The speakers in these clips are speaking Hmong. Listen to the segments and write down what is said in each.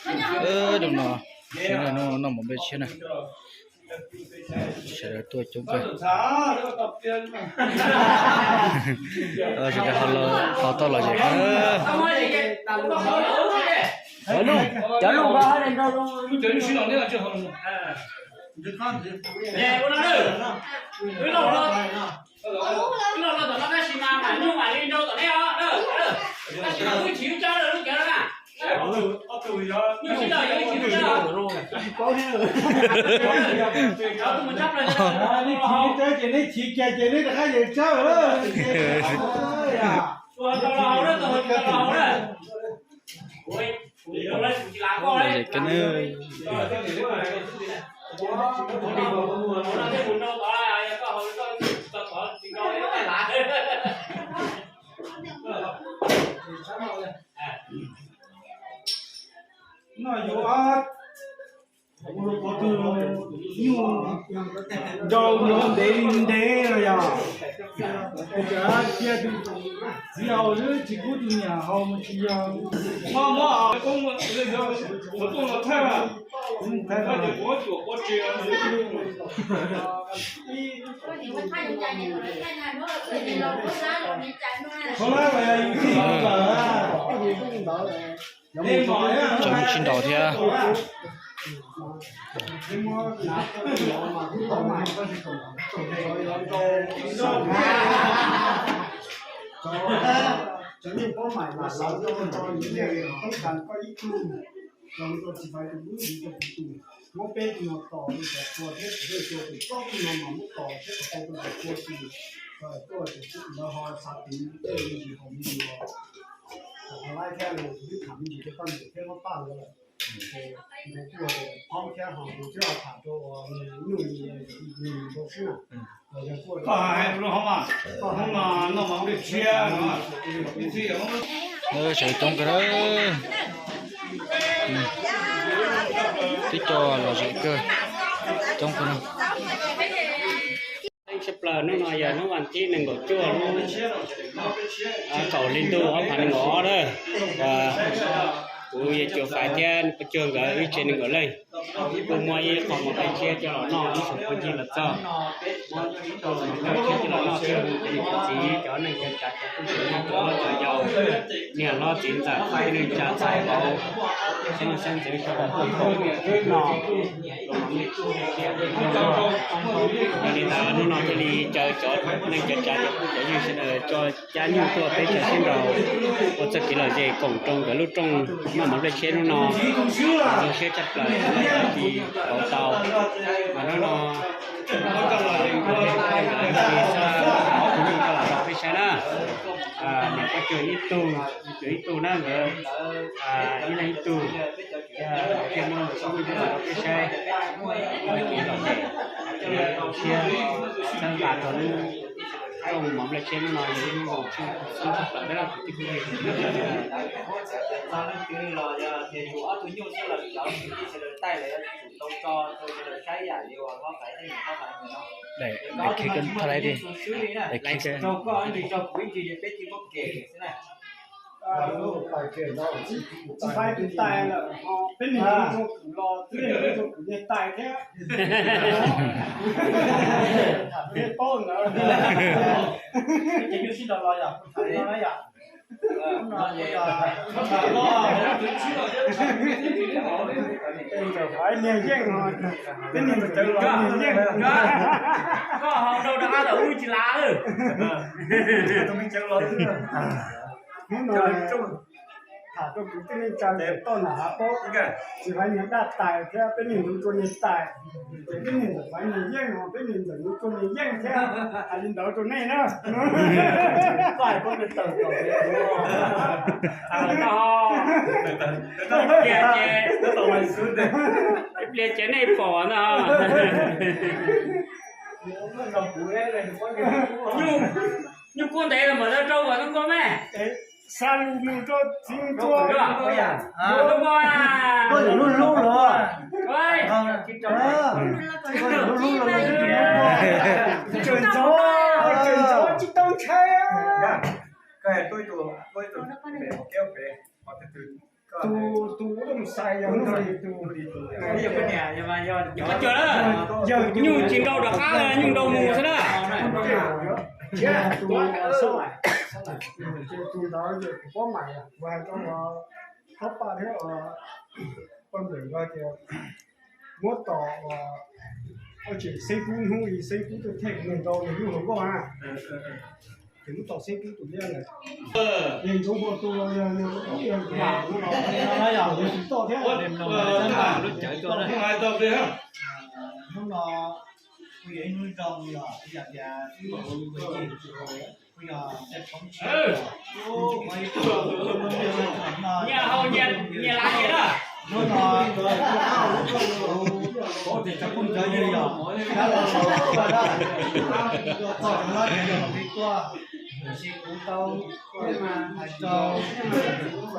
Hnub no noj mov nplej tshiab na, sawv daws tuaj coob kawg. Sawv daws ho tau los zem kawg. Ces neb chiv kiag ces neb rov qab yeej tsawb. No yuav ua tus nyuj nrau no ntev ntev no yog. Cia tus txiv haus xwb tsis pub tus niam haus mas tsis yog. Mob mob, kuv tuaj los thaij, thaij los. Thaum lab los yog yus tij lawm. Tseem tsis ntaus thiab. Muab peb tus no tos li cov qhua thiab tus dej tua tus tsob tus no mas muab tos thiab tos tau tus cov qhua tus tuaj tus lawv ho xav tiv tej me ntsis haus me ntsis los. Thaum ho laib thiab los tus twb tham me ntsis thiab koj niam thiab muab paj lawm. Ces nws kuj phob thiab ho tus twb ho tham rau uas nyuj li nws rau xwb na. Koj hais tus no ho mas, hnub no noj mov nplej tshiab no. Sawv coob kawg na. Twb coj los zem kawg, coob kawg na. Tshaj plaws hnub no yog hnub vas thib nees nkaum cuaj lub kaum hli ntuj ob phav nees nkaum ob na. Kuv yog Cuas Faiv thiab Paj Cuag nkawd ib tsev nees nkaum leej kuj muab ib qho mov nplej tshiab coj los noj, ib tsoom phooj ywg los txog, muab ib qho mov nplej tshiab coj los noj thiab hu cov niam cov txiv, cov neej cov tsav, cov tub cov nyab, cov hlob cov yau, niam hlob txiv ntxawm, tij neej tsa txais vauv, xeeb leej xeeb ntxwv sawv daws tuaj koom noj. Yog li ntawd hnub no thiaj li caw cov neej cov tsav cov phooj cov ywg sawv daws tso cab nyuj tuaj peb sawv daws sib nraus ua txoj kev lom zem koom rau nkawd lub rooj noj mov nplej tshiab hnub no. Zoo siab tshaj plaws tsis pauv tau. Mas hnub no kuv nyuj coj los rau peb saib na. Niam Paj Cuag ib tug, Cuag ib tug na nkawd, ib leeg ib tug. Thiaj muab lub nyuj coj los rau peb saib. Ua kev lom zem, zoo siab txhawb nqa rau lub rooj mov nplej tshiab hnub no yog lub nyuj zoo tshaj plaws na kwv tij phooj ywg. Txog leej twg los yog tias yus ob tug nyuj xwb los cov kwv tij sawv daws taij los yuav tsum tau tso rau sawv daws saib yam li uas hlob Faiv thiab niam hlob Faiv no. Rau koj ib ntsis rau kuv ib ntsis, peb cia li muab kem xwb na. Tsis faib tus tais lawm, peb niag rau kuv los twb yog rau kuv niag tais thiab. Tham peb paub ntawd. Ces nyuj sib nraus los yom, tham no na yom. Ntxawm Faiv niag yeej, peb niag ntxawm Cawv los niag yeej. Koj haus rau rov qab tom ub tsis lav. Hnub no tham rau kwv tij neej tsa toj nam hav paub, tsis Faiv niag daj tais thiab peb niag ntxawm Cawv niag tais. Ces peb niag ntxawm Faiv niag yeej no, peb niag ntxawm Cawv niag yeej thiab. Hais li ntawd rau nej na. Ib pliag ces nej pom ntag. Nyuj kub ntev los mam rau kom zoo nkauj me. Xa lus mus rau txiv ntua. Koj yuav lub hlub los? Koj yuav lub hlub los? Tseem ntxov, tseem ntxov tsis tau ntshai. Tus, tus ua looj Yawg nyuj tsis nrau rov qab, nyuj nrau mus xwb na. Tus ntawd kuv paub mas kuv hais rau pab paj thiab poj niam tias muab tos xeeb kub hnub xeeb kub tuaj them nws nrau nws lub hluas nkauj na. Ces muab tos xeeb kub tus liab ntawd. Yog ntxoov hua tu los yog yog yog tsis toj thiab. Hnub no kuj yog ib hnub zoo yog yam tias kuj yog tej qhov nyiaj hau nyiaj lav nyiaj na. Hnub no kuv tes cov phooj cov ywg yog dab laug saum tuaj na, txog cov hlob cov yau los peb tuaj, tiam sis kuv tau hais rau lub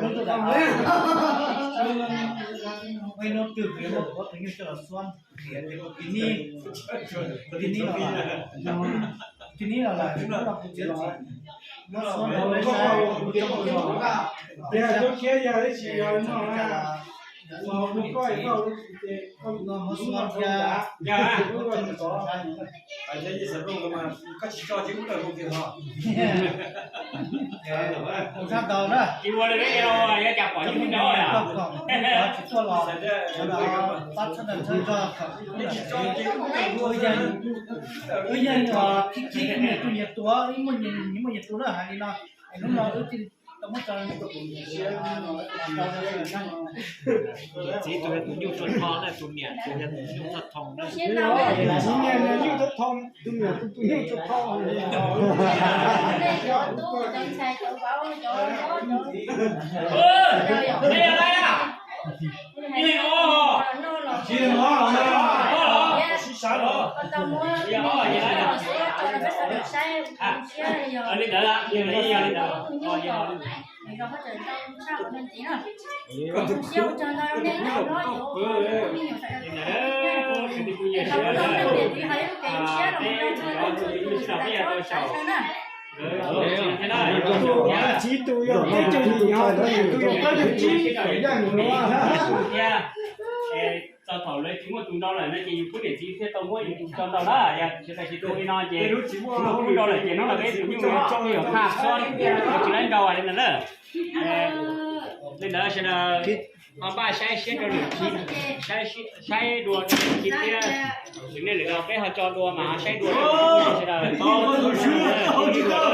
ntuj daim av, muaj ib hnub twg kuv yuav muab kuv ob tug nyuj coj los xuab ntiav ces kuv tig nib, kuv tig nib los lawm, hnub no kuv txiav txim muab xuab rau peb saib, kuv coj mus los. Muab xuab thiab, kuv tsis tau na. Koj tsis tuaj los pab txhawb nrog txhawb zog kom wb yeej khib khib wb niam tus niam tus, wb muaj nyias muaj nyias tus na, hais li no. Hnub no wb thiaj tau muab tso. Txiv tus yog tus nyuj tso tho na, tus niam tus yog tus nyuj txoj thoo na. Txiv niam niam nyuj txoj thoo, tus niam tus tus nyuj txoj thoo. Li ntawd, li ntawd. Txiv tus yog peb caug yim, tus yog peb caug tsib, yog txog thaum lawv tsis muaj tus nrau lawm no ces yus pub niam txiv thiaj tau muab yus tus tso nrau na. Yog tsis tas tsis tu li no ces tsis muaj tus nrau lawm ces hnub no peb tus nyuj yuav phaj xuab, tsis laib nrau li ntawd na. Li ntawd sawv daws ho npaj saib siab rau lwm, saib dua rau lwm thiab. Nej lwm los peb ho tso dua mas ho saib dua sawv daws.